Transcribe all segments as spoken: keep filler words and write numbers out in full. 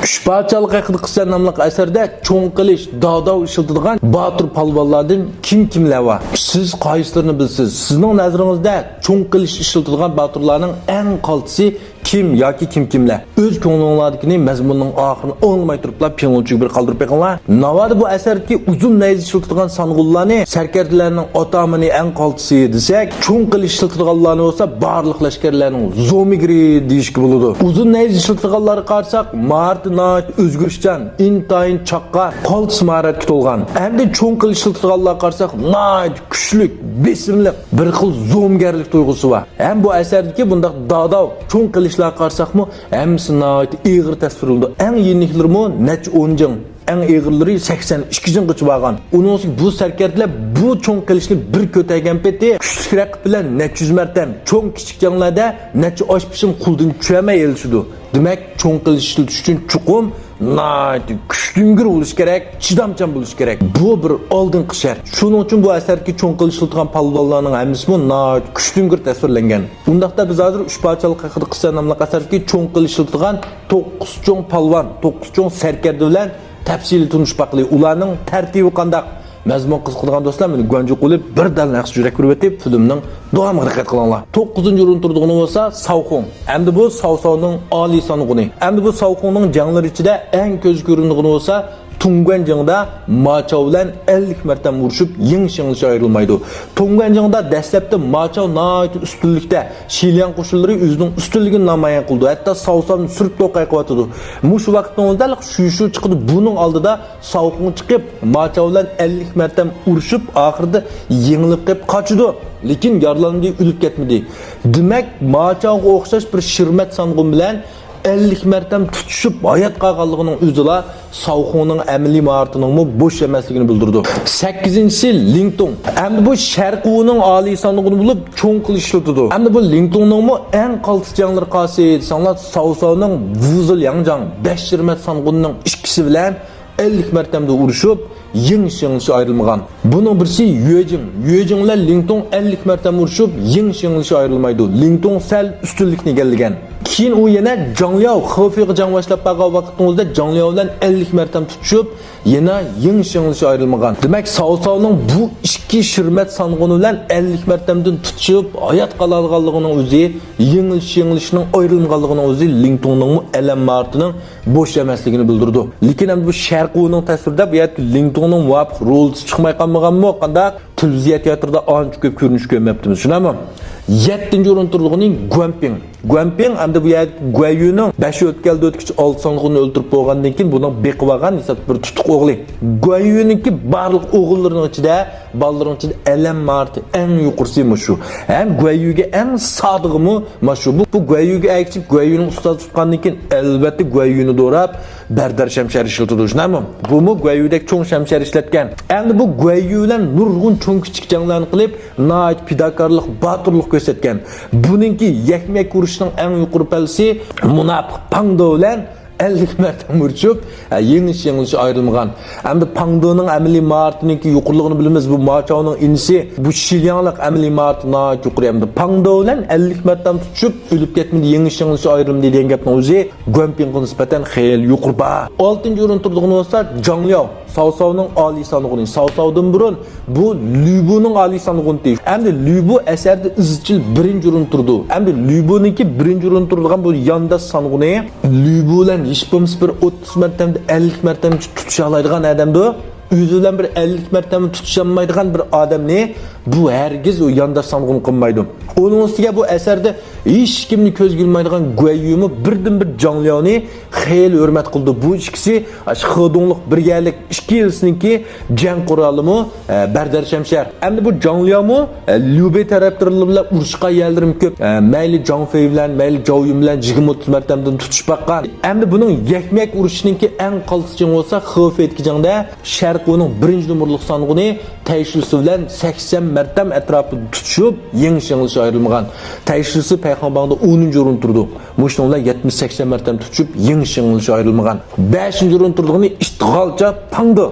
ئۈچ پادىشاھلىق ھەققىدە قىسسە ناملىق ئەسەردە چوڭ قىلىچ، داداۋ ئىشلىتىدىغان باتۇر پالۋانلاردىن كىم كىملەر بار؟ سىز قايسىلىرىنى بىلىسىز؟ سىزنىڭ نەزىرىڭىزدە چوڭ قىلىچ ئىشلىتىدىغان باتۇرلارنىڭ ئەڭ قالتىسى كىم ياكى كىم كىملەر؟ ئۆز كۆڭلۈڭلاردىكىنى مەزمۇننىڭ ئاخىرىنى ئاڭلىماي تۇرۇپلا پىڭلۇچۈگە بىر قالدۇرۇپ بېقىڭلار. ناۋادا بۇ ئەسەردىكى ئۇزۇن نەيزە ئىشلىتىدىغان سانغۇنلارنى سەركەردىلەرنىڭ ئاتامىنى ئەڭ قالتىسى دېسەك، چوڭ قىلىچ ئىشلىتىدىغانلارنى بولسا بارلىق لەشكەرلەرنىڭ زومىگىرى دېيىشكە بولىدۇ. ئۇزۇن نەيزە ئىشلىتىدىغانلارغا قارىساق، ماھارىتى ناھايىتى ئۆزگىرىشچان، ئىنتايىن چاققان، قالتىس ماھارەتكە تولغان. ئەمدى چوڭ قىلىچ ئىشلىتىدىغانلارغا قارىساق، ناھايىتى كۈچلۈك، بېسىملىق، بىر خىل زومىگەرلىك تۇيغۇسى بار. ھەم بۇ ئەسەردىكى بۇنداق داداۋ، چوڭ قىلىچلارغا قارىساقمۇ، ھەممىسى ناھايىتى ئېغىر تەسۋىرلىنىدۇ. ئەڭ يېنىكلىرىمۇ نەچچە ئون جىڭ، ئەڭ ئېغىرلىرى سەكسەن ئىككى جىڭغىچە بارغان. ئۇنىڭ ئۈستىگە بۇ سەركەردىلەر بۇ چوڭ قىلىچنى بىر كۆتەرگەن پېتى، كۈچلۈك رەقىب بىلەن نەچچە يۈز مەرتەم، چوڭ كىچىك جەڭلەردە نەچچە ئاش پىشىم قولدىن چۈشۈرمەي ئېلىشىدۇ. دېمەك، چوڭ قىلىچ ئىشلىتىش ئۈچۈن چوقۇم ناھايىتى كۈچتۈڭگۈر بولۇش كېرەك، چىدامچان بولۇش كېرەك. بۇ بىر ئالدىنقى شەرت. شۇنىڭ ئۈچۈن بۇ ئەسەردىكى چوڭ قىلىچ ئىشلىتىدىغان پالۋانلارنىڭ ھەممىسىمۇ ناھايىتى كۈچتۈڭگۈر تەسۋىرلەنگەن. ئۇنداقتا بىز ھازىر ئۈچ پادىشاھلىق ھەققىدە قىسسە ناملىق ئەسەردىكى چوڭ قىلىچ ئىشلىتىدىغان توققۇز چوڭ پالۋان، توققۇز چوڭ سەركەردە بىلەن تەپسىلىي تونۇشۇپ باقىلى. ئۇلارنىڭ تەرتىپى قانداق؟ مەزمۇن قىزىقىدىغان دوستلار، مېنى گۇەنجۇ قىلىپ بىردەم نەقىش يۈرەك بېرىۋېتىپ، فىلىمنىڭ داۋامىغا دىققەت قىلىڭلار. توققۇزىنچى ئورۇندا تۇرىدىغىنى بولسا ساۋخۇڭ. ئەمدى بۇ ساۋساۋنىڭ ئالىي سانغۇنى. ئەمدى بۇ ساۋخۇڭنىڭ جەڭلىرى ئىچىدە ئەڭ كۆزگە كۆرۈنىدىغىنى بولسا، تۇڭگۇەن جېڭىدا ماچاۋ بىلەن ئەللىك مەرتەم ئۇرۇشۇپ، يېڭىش-يېڭىلىشى ئايرىلمايدۇ. تۇڭگۇەن جېڭىدا دەسلەپتە ماچاۋ ناھايىتى ئۈستۈنلۈكتە، شىلياڭ قوشۇنلىرى ئۆزىنىڭ ئۈستۈنلۈكىنى نامايان قىلىدۇ، ھەتتا ساۋساۋنى سۈرۈپ توقاي قىلىۋاتىدۇ. مۇشۇ ۋاقىتنىڭ ئۆزىدە شۈيشۇ چىقىدۇ. بۇنىڭ ئالدىدا ساۋخۇڭ چىقىپ، ماچاۋ بىلەن ئەللىك مەرتەم ئۇرۇشۇپ، ئاخىرىدا يېڭىلىپ قېلىپ قاچىدۇ. لېكىن يارىلانمىدى، ئۆلۈپ كەتمىدى. دېمەك، ماچاۋغا ئوخشاش بىر شىرمەت سانغۇن بىلەن ئەللىك مەرتەم تۇتۇشۇپ ھايات قالغانلىقىنىڭ ئۆزىلا ساۋخۇڭنىڭ ئەمەلىي ماھارىتىنىڭمۇ بوش ئەمەسلىكىنى بىلدۈرىدۇ. سەككىزىنچىسى لىڭتۇڭ. ئەمدى بۇ شەرقىي ۋۇنىڭ ئالىي سانغۇنى بولۇپ، چوڭ قىلىچ ئىشلىتىدۇ. ئەمدى بۇ لىڭتۇڭنىڭمۇ ئەڭ قالتىس جەڭلىرى قايسى دېسەڭلار، ساۋساۋنىڭ ۋۇزېلياڭجاڭ بەش شىرمەت سانغۇنىنىڭ ئىككىسى بىلەن ئەللىك مەرتەمدە ئۇرۇشۇپ، يېڭىش-يېڭىلىشى ئايرىلمىغان. بۇنىڭ بىرسى يۈەجىڭ. يۈەجىڭ بىلەن لىڭتۇڭ ئەللىك مەرتەم ئۇرۇشۇپ، يېڭىش-يېڭىلىشى ئايرىلمايدۇ. لىڭتۇڭ سەل ئۈستۈنلۈكنى ئىگىلىگەن. كېيىن ئۇ يەنە جاڭلياۋ خېفېغا جەڭ باشلاپ بارغان ۋاقىتنىڭ ئۆزىدە جاڭلياۋ بىلەن ئەللىك مەرتەم تۇتۇشۇپ، يەنە يېڭىش-يېڭىلىشى ئايرىلمىغان. دېمەك، ساۋساۋنىڭ بۇ ئىككى شىرمەت سانغۇنى بىلەن ئەللىك مەرتەمدىن تۇتۇشۇپ ھايات قالالىغانلىقىنىڭ ئۆزى، يېڭىلىش-يېڭىلىشىنىڭ ئايرىلمىغانلىقىنىڭ ئۆزى لىڭتۇڭنىڭمۇ ئەلەم ماھارىتىنىڭ بوش ئەمەسلىكىنى بىلدۈرىدۇ. لېكىن ئەمدى بۇ شەرقىي ۋۇنىڭ تەسۋىرىدە بۇ يەردە لىڭتۇڭنىڭ مۇۋاپىق رولىسى چىقماي قالمىغانمۇ قانداق؟ تېلېۋىزىيە تىياتىرىدا ئانچە كۆپ كۆرۈنۈش كۆرمەپتىمىز، شۇنداقمۇ؟ يەتتىنچى ئورۇندا تۇرىدىغىنى گۇەنپىڭ. گۇەنپىڭ ئەمدى بۇ يەردە گۇەييۈنىڭ بەش ئۆتكەلدە ئۆتكۈچى ئالتە سانغۇننى ئۆلتۈرۈپ بولغاندىن كېيىن بۇنىڭ بېقىۋالغان ھېسابتا بىر تۇتۇق ئوغلى. گۇەييۈنىڭكى بارلىق ئوغۇللىرىنىڭ ئىچىدە، بالىلىرىنىڭ ئىچىدە ئەلەم ماھارىتى ئەڭ يۇقىرىسى مۇشۇ. ھەم گۇەييۈگە ئەڭ سادىقىمۇ مانا شۇ. بۇ، بۇ گۇەييۈگە ئەگىشىپ، گۇەييۈنىڭ ئۇستازى تۇتقاندىن كېيىن، ئەلۋەتتە، گۇەييۈنى دوراپ، بەردار شەمشەر ئىشلىتىدۇ، شۇنداقمۇ؟ بۇمۇ گۇەييۈدەك چوڭ شەمشەر ئىشلەتكەن. ئەمدى بۇ گۇەييۈ بىلەن نۇرغۇن چوڭ-كىچىك جەڭلەرنى قىلىپ، ناھايىتى پىداكارلىق، باتۇرلۇق كۆرسەتكەن. بۇنىڭكى يەكمۇ-يەك ئۇرۇشنىڭ ئەڭ يۇقىرى پەللىسى مۇناپىق پاڭدو بىلەن ئەللىك مەرتەم ئۇرۇشۇپ، ھە، يېڭىش-يېڭىلىشى ئايرىلمىغان. ئەمدى پاڭدونىڭ ئەمەلىي ماھارىتىنىڭكى يۇقىرىلىقىنى بىلىمىز. بۇ ماچاۋنىڭ ئىنىسى، بۇ شىلياڭلىق ئەمەلىي ماھارىتى ناھايىتى يۇقىرى. ئەمدى پاڭدو بىلەن ئەللىك مەرتەم تۇتۇشۇپ، ئۆلۈپ كەتمىدى، يېڭىش-يېڭىلىشى ئايرىلمىدى دېگەن گەپنىڭ ئۆزى گۇەنپىڭغا نىسبەتەن خېلى يۇقىرى باھا. ئالتىنچى ئورۇندا تۇرىدىغىنى بولسا جاڭلياۋ، ساۋساۋنىڭ ئالىي سانغۇنى. ساۋساۋدىن بۇرۇن بۇ لۈبۇنىڭ ئالىي سانغۇنى. ئەمدى لۈبۇ ئەسەردە ئىزچىل بىرىنچى ئورۇندا تۇرىدۇ. ئەمدى لۈبۇنىڭكى بىرىنچى ئورۇندا تۇرىدىغان بۇ يانداش سانغۇنى لۈبۇ بىلەن ھېچ بولمىسا بىر ئوتتۇز مەرتەمدە، ئەللىك مەرتەمگىچە تۇتۇشالايدىغان ئادەمدۇ. ئۆزى بىلەن بىر ئەللىك مەرتەممۇ تۇتۇشالمايدىغان بىر ئادەمنى بۇ ھەرگىز ئۇ يانداش سانغۇن قىلمايدۇ. ئۇنىڭ ئۈستىگە بۇ ئەسەردە ھېچكىمنى كۆزگە ئىلمايدىغان گۇەييۈمۇ بىردىنبىر جاڭلياۋنى خېلى ھۆرمەت قىلىدۇ. بۇ ئىككىسى، ئاشۇ خېدۇڭلۇق بىرگەلىك ئىككىلىسىنىڭكى جەڭ قورالىمۇ، ئە، بەردار شەمشەر. ئەمدى بۇ جاڭلياۋمۇ، ئە، ليۇبېي تەرەپدارلىرى بىلەن ئۇرۇشقان يەرلىرىمۇ كۆپ. ئە، مەيلى جاڭ فېي بىلەن، مەيلى جاۋ يۈن بىلەن يىگىرمە ئوتتۇز مەرتەمدىن تۇتۇشۇپ باققان. ئەمدى بۇنىڭ يەكمەيەك ئۇرۇشىنىڭكى ئەڭ قالتىس جېڭى بولسا خېفېيدىكى جەڭدە شەرقىينىڭ بىرىنچى نومۇرلۇق سانغۇنى تەيشىسى بىلەن سەكسەن مەرتەم ئەتراپىدا تۇتۇشۇپ، يېڭىش-يېڭىلىشى ئايرىلمىغان. تەيشىسى پەيخانباڭدا ئونىنچى ئورۇندا تۇرىدۇ. مۇشۇنىڭ بىلەن يەتمىش سەكسەن مەرتەم تۇتۇشۇپ، يېڭىش-يېڭىلىشى ئايرىلمىغان. بەشىنچى ئورۇندا تۇرىدىغىنى ئىشتغالچا پاڭدو.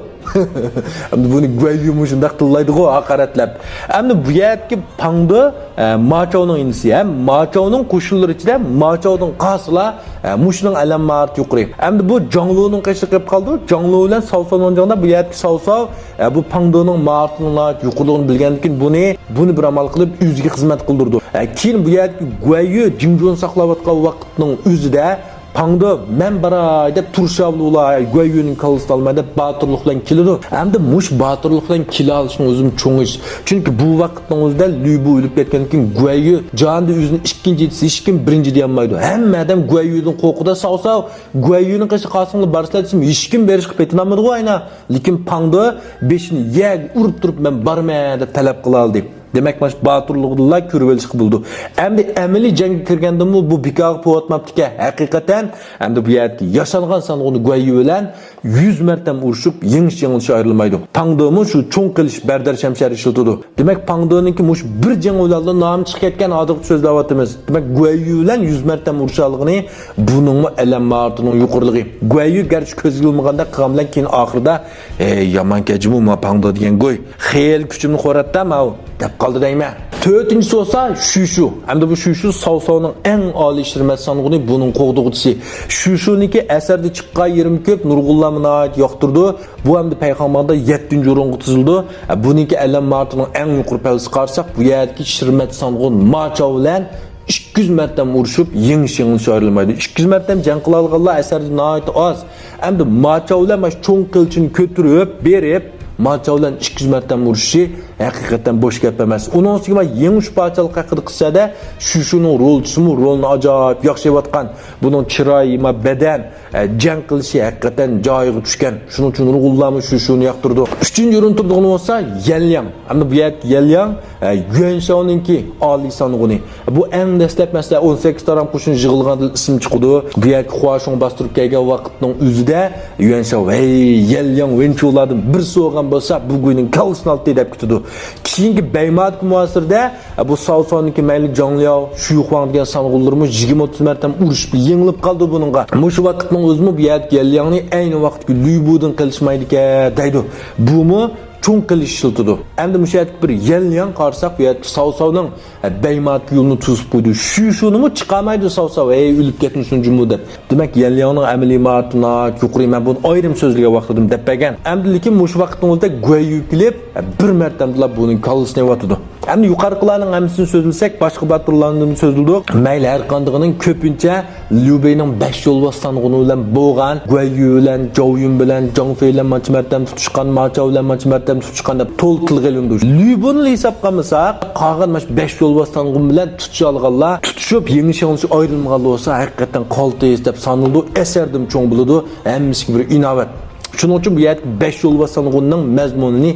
ئەمدى بۇنى گۇەييۈمۇ شۇنداق تىللايدىغۇ، ھاقارەتلەپ. ئەمدى بۇ يەردىكى پاڭدې، ئە، ماچاۋنىڭ ئىنىسى ھەم ماچاۋنىڭ قوشۇنلىرى ئىچىدە ماچاۋدىن قاسىلا، ئە، مۇشۇنىڭ ئەلەم ماھارىتى يۇقىرى. ئەمدى بۇ جاڭلۇنىڭ قېشىغا كېلىپ قالدى. جاڭلۇ بىلەن ساۋساۋنىڭ جېڭىدا بۇ يەردىكى ساۋساۋ، ئە، بۇ پاڭدېنىڭ ماھارىتىنىڭ ناھايىتى يۇقىرىلىقىنى بىلگەندىن كېيىن بۇنى، بۇنى بىر ئامال قىلىپ ئۆزىگە خىزمەت قىلدۇرىدۇ. ئە، كېيىن بۇ يەردىكى گۇەييۈ جىڭجۇنى ساقلاۋاتقان ۋاقىتنىڭ ئۆزىدە پاڭدې، مەن باراي دەپ تۇرۇشاۋلۇ ئۇلار، گۇەييۈنىڭ كاللىسىنى ئالىمەن دەپ باتۇرلۇق بىلەن كېلىدۇ. ئەمدى مۇشۇ باتۇرلۇق بىلەن كېلەلىشىنىڭ ئۆزىمۇ چوڭ ئىش. چۈنكى بۇ ۋاقىتنىڭ ئۆزىدە لۈبۇ ئۆلۈپ كەتكەندىن كېيىن گۇەييۈ جاھاندا ئۆزىنى ئىككىنچى دېسە ھېچكىم بىرىنچى دېيەلمەيدۇ. ھەممە ئادەم گۇەييۈدىن قورقىدۇ، ساۋساۋ، گۇەييۈنىڭ قېشىغا قالساڭلار بارىسىلەر دېسىمۇ ھېچكىم بېرىشقا پېتىنالمىدىغۇ ئاينا. لېكىن پاڭدې بېشىنى يەرگە ئۇرۇپ تۇرۇپ مەن بارىمەن دەپ تەلەپ قىلالىدى. دېمەك، مانا شۇ باتۇرلۇقىدىنلا كۆرۈۋېلىشقا بولىدۇ. ئەمدى ئەمەلىي جەڭگە كىرگەندىمۇ بۇ بىكارغا بولۇۋاتماپتىكەن. ھەقىقەتەن، ئەمدى بۇ يەردىكى ياشانغان سانغۇنى گۇەييۈ بىلەن يۈز مەرتەم ئۇرۇشۇپ، يېڭىش-يېڭىلىش ئايرىلمايدۇ. پاڭدېمۇ شۇ چوڭ قىلىچ بەردەر شەمشەرنى ئىشلىتىدۇ. دېمەك، پاڭدېنىڭكى مۇشۇ بىر جېڭى بىلەنلا نامى چىقىپ كەتكەن، ھازىرغىچە سۆزلەۋاتىمىز. دېمەك، گۇەييۈ بىلەن يۈز مەرتەم ئۇرۇشالىغىنى بۇنىڭمۇ ئەلەم ماھارىتىنىڭ يۇقىرىلىقى. گۇەييۈ گەرچە كۆزگە ئىلمىغاندەك قىلغان بىلەن كېيىن ئاخىرىدا، ئەي، يامان كەجىمۇ ما پاڭدې دېگەن گۇي. خېلى كۈچۈمنى خوراتتى ماۋۇ، دەپ قالدى دەيمەن. تۆتىنچىسى بولسا شۈشۈ. ئەمدى بۇ شۈشۈ ساۋساۋنىڭ ئەڭ ئالىي شىرمەت سانغۇنى، بۇنىڭ قوغدىغۇچىسى. شۈشۈنىڭكى ئەسەردە چىققان يېرىمۇ كۆپ، نۇرغۇنلارمۇ ناھايىتى ياقتۇرىدۇ. بۇ ئەمدى پەيخانماندا يەتتىنچى ئورۇنغا تىزىلىدۇ. بۇنىڭكى ئەلەم ماھارىتىنىڭ ئەڭ يۇقىرى پەللىسىگە قارىساق، بۇ يەردىكى شىرمەت سانغۇن ماچاۋ بىلەن ئىككى يۈز مەرتەم ئۇرۇشۇپ، يېڭىش-يېڭىلىش ئايرىلمايدۇ. ئىككى يۈز مەرتەم جەڭ قىلالىغانلار ئەسەردە ناھايىتى ئاز. ئەمدى ماچاۋ بىلەن مانا شۇ چوڭ قىلىچىنى كۆتۈرۈپ بېرىپ، ماچاۋ بىلەن ئىككى يۈز مەرتەم ئۇرۇشۇشى ھەقىقەتەن بوش گەپ ئەمەس. ئۇنىڭ ئۈستىگە مانا يېڭىش پاچالىق ھەققىدە قىلسا-دە، شۈشۈنىڭ رولچىسىمۇ رولىنى ئاجايىپ ياخشى ئېلىۋاتقان. بۇنىڭ چىرايى، ما بەدەن، ئە، جەڭ قىلىشى ھەقىقەتەن جايىغا چۈشكەن. شۇنىڭ ئۈچۈن نۇرغۇنلارمۇ شۈشۈنى ياقتۇرىدۇ. ئۈچىنچى ئورۇن تۇرىدىغىنى بولسا يەنلياڭ. ئەمدى بۇ يەردىكى يەنلياڭ، ئە، يۈەنشاۋنىڭكى ئالىي سانغۇنى. بۇ ئەڭ دەسلەپ، مەسىلەن، ئون سەككىز تارامقۇشنى يىغىلغاندىلا ئىسىم چىقىدۇ. بۇ يەرگە خۇاشۇڭ باستۇرۇپ كەلگەن ۋاقىتنىڭ ئۆزىدە يۈەنشاۋ، ھەي، يەنلياڭ ۋېنچۇلاردىن بىرسى بولغان بولسا، بۇ گۇينىڭ كاللىسىنى ئالاتتى دەپ كېتىدۇ. كېيىنكى بەيمادىكى مۇئاسىرىدە، بۇ ساۋساۋنىڭكى مەيلى جاڭلياۋ، شۈيخۇاڭ دېگەن سانغۇنلىرىمۇ يىگىرمە ئوتتۇز مەرتەم ئۇرۇشۇپ يېڭىلىپ قالدى بۇنىڭغا. مۇشۇ ۋاقىتنىڭ ئۆزىمۇ بۇ يەردىكى يەنلياڭنى ئەينى ۋاقىتتىكى لۈبۇدىن قىياسلىمايدىكەن دەيدۇ. بۇمۇ چوڭ قىلىچ ئىشلىتىدۇ. ئەمدى مۇشۇ يەردىكى بىر يەنلياڭ قارىساق، بۇ يەردىكى ساۋساۋنىڭ، ئە، بەيمادىكى يولىنى توسۇپ قويدى. شۈشۈنىمۇ چىقارمايدۇ ساۋساۋ، ھەي، ئۆلۈپ كەتمىسۇن جۇمۇ دەپ. دېمەك، يەنلياڭنىڭ ئەمەلىي ماھارىتى ناھايىتى يۇقىرى، مەن بۇنى ئايرىم سۆزلىگەن ۋاقتىدىمۇ دەپ بەرگەن. ئەمدى لېكىن مۇشۇ ۋاقىتنىڭ ئۆزىدە گۇەييۈ كېلىپ، بىر مەرتەمدىلا بۇنىڭ كاللىسىنى ئېلىۋاتىدۇ. ئەمدى يۇقىرىقىلارنىڭ ھەممىسىنى سۆزلىسەك، باشقا باتۇرلارنى سۆزلىدۇق. مەيلى، ھەر قاندىقىنىڭ كۆپىنچە ليۇ بېينىڭ بەش يولۋاس سانغۇنى بىلەن بولغان، گۇەييۈ بىلەن، جاۋيۈن بىلەن، جاڭ فېي بىلەن مانچە مەرتەم تۇتۇشقان، ماچاۋ بىلەن مانچە مەرتەم تۇتۇشقان دەپ تولا تىلغا ئېلىنىدۇ. ليۇبۇنى ھېسابقا ئالمىساق، قالغان مانا شۇ بەش يولۋاس سانغۇن بىلەن تۇتۇشالىغانلار، تۇتۇشۇپ يېڭىش-يېڭىلىش ئايرىلمىغانلا بولسا، ھەقىقەتەن قالتىس دەپ سانىلىدۇ، ئەسەردىمۇ چوڭ بولىدۇ، ھەممىسىگە بىر ئىناۋەت. شۇنىڭ ئۈچۈن بۇ يەردىكى بەش يولۋاس سانغۇننىڭ مەزمۇنىنى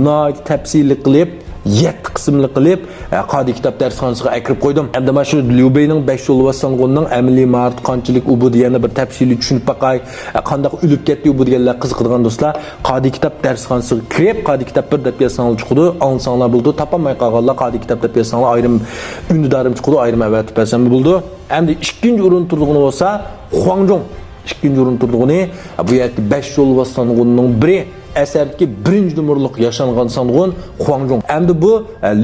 ناھايىتى تەپسىلىي قىلىپ، يەتتە قىسىملىق قىلىپ، ئە، قادىي كىتاب دەرسخانىسىغا ئەكىرىپ قويدۇم. ئەمدى مانا شۇ ليۇ بېينىڭ بەش يولۋاس سانغۇننىڭ ئەمەلىي ماھارىتى قانچىلىك ئۇ بۇ دېگەننى بىر تەپسىلىي چۈشىنىپ باقاي. ئە، قانداق ئۆلۈپ كەتتى ئۇ بۇ دېگەنلەر قىزىقىدىغان دوستلار، قادىي كىتاب دەرسخانىسىغا كىرىپ، قادىي كىتاب بىر دەپ يازساڭلار چىقىدۇ، ئاڭلىساڭلار بولىدۇ، تاپالماي قالغانلار قادىي كىتاب دەپ يازساڭلار ئايرىم ئۈندىدارىم چىقىدۇ، ئايرىم ئەۋەتىپ بەرسەممۇ بولىدۇ. ئەمدى ئىككىنچى ئورۇندا تۇرىدىغىنى بولسا خۇاڭجۇڭ. ئىككىنچى ئورۇندا تۇرىدىغىنى، بۇ يەردىكى بەش يولۋاس سانغۇننىڭ بىرى، ئەسەردىكى بىرىنچى نومۇرلۇق ياشانغان سانغۇن خۇاڭجۇڭ. ئەمدى بۇ،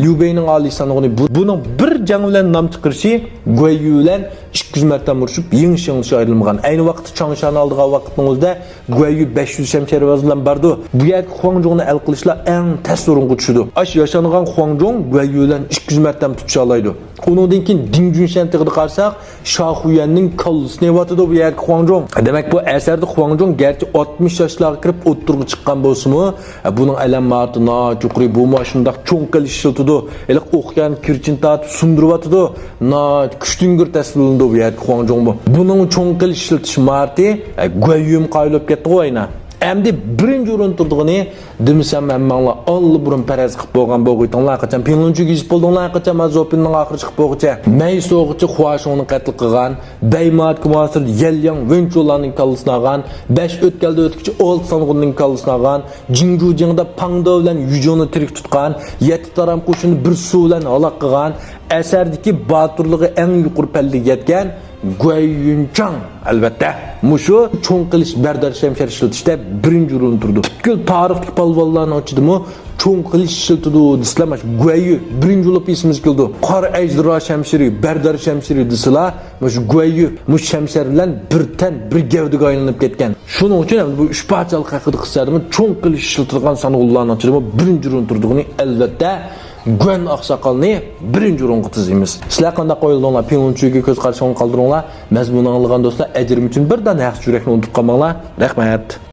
ليۇ بېينىڭ ئالىي سانغۇنى. بۇ، بۇنىڭ بىر جەڭ بىلەن نام چىقىرىشى گۇەييۈ بىلەن ئىككى يۈز مەرتەم ئۇرۇشۇپ، يېڭىش-يېڭىلىش ئايرىلمىغان. ئەينى ۋاقىتتا چاڭشانى ئالىدىغان ۋاقىتنىڭ ئۆزىدە گۇەييۈ بەش يۈز شەمشەرۋاز بىلەن بارىدۇ. بۇ يەردىكى خۇاڭجۇڭنى ئەل قىلىشلار ئەڭ تەس ئورۇنغا چۈشىدۇ. ئاشۇ ياشانغان خۇاڭجۇڭ گۇەييۈ بىلەن ئىككى يۈز مەرتەم تۇتۇشالايدۇ. ئۇنىڭدىن كېيىن دىڭ جۈنشەن تېغىدا قارىساق، شاخۇيۈەننىڭ كاللىسىنى ئېلىۋاتىدۇ بۇ يەردىكى خۇاڭجۇڭ. دېمەك، بۇ ئەسەردە خۇاڭجۇڭ گەرچە ئاتمىش ياشلارغا كىرىپ ئوتتۇرىغا چىققان بولسىمۇ، بۇنىڭ ئەلەم ماھارىتى ناھايىتى يۇقىرى. بۇمۇ شۇنداق چوڭ قىلىچ ئىشلىتىدۇ. ھېلىقى ئوقيان كىرچىنى تارتىپ سۇندۇرۇۋاتىدۇ. ناھايىتى كۈچتۈڭگۈر تەسۋىرلىنىدۇ بۇ يەردىكى خۇاڭجۇڭمۇ. بۇنىڭ چوڭ قىلىچ ئىشلىتىش ماھارىتى، گۇەييۈمۇ قايىل بولۇپ كەتتىغۇ ئاينا. ئەمدى بىرىنچى ئورۇندا تۇرىدىغىنى دېمىسەم، ھەممەڭلار ئاللىبۇرۇن پەرەز قىلىپ بولغان بولغۇيتۇڭلار، قاچان پىڭلۇنچۈگە يېزىپ بولدۇڭلار، قاچان ما زوپىننىڭ ئاخىرى چىقىپ بولغۇچە. مەي سوغۇچى خۇاشۇڭنى قەتل قىلغان، بەيمادىكى مۇھاسىردا يەنلياڭ ۋېنچۇلارنىڭ كاللىسىنى ئالغان، بەش ئۆتكەلدە ئۆتكۈچى ئالتە سانغۇننىڭ كاللىسىنى ئالغان، جىڭجۇ جېڭىدا پاڭدې بىلەن يۈجۇڭنى تىرىك تۇتقان، يەتتە تارام قوشۇننى بىر سۇ بىلەن ھالاك قىلغان، ئەسەردىكى باتۇرلۇقى ئەڭ يۇقىرى پەللىگە يەتكەن، گۇەييۈنچاڭ، ئەلۋەتتە، مۇشۇ چوڭ قىلىچ بەردار شەمشەر ئىشلىتىشتە بىرىنچى ئورۇندا تۇرىدۇ. پۈتكۈل تارىختىكى پالۋانلارنىڭ ئىچىدىمۇ چوڭ قىلىچ ئىشلىتىدۇ دېسىلا، مانا شۇ گۇەييۈ بىرىنچى بولۇپ ئېسىمىزگە كېلىدۇ. قارا ئەجدىرا شەمشىرى، بەردار شەمشىرى دېسىلا، مانا شۇ گۇەييۈ مۇشۇ شەمشەر بىلەن بىر تەن، بىر گەۋدىگە ئايلىنىپ كەتكەن. شۇنىڭ ئۈچۈن ئەمدى بۇ ئۈچ پادىشاھلىق ھەققىدە قىسسەدىمۇ چوڭ قىلىچ ئىشلىتىدىغان سانغۇنلارنىڭ ئىچىدىمۇ بىرىنچى ئورۇندا تۇرىدىغىنى، ئەلۋەتتە، گۇەن ئاقساقالنى بىرىنچى ئورۇنغا تىزىمىز. سىلەر قانداق ئويلىدىڭلار؟ پىڭلۇنچۈگە كۆز قارىشىڭلارنى قالدۇرۇڭلار. مەزمۇننى ئاڭلىغان دوستلار، ئەجرىم ئۈچۈن بىر دانە ھەق يۈرەكنى ئۇنتۇپ قالماڭلار. رەھمەت.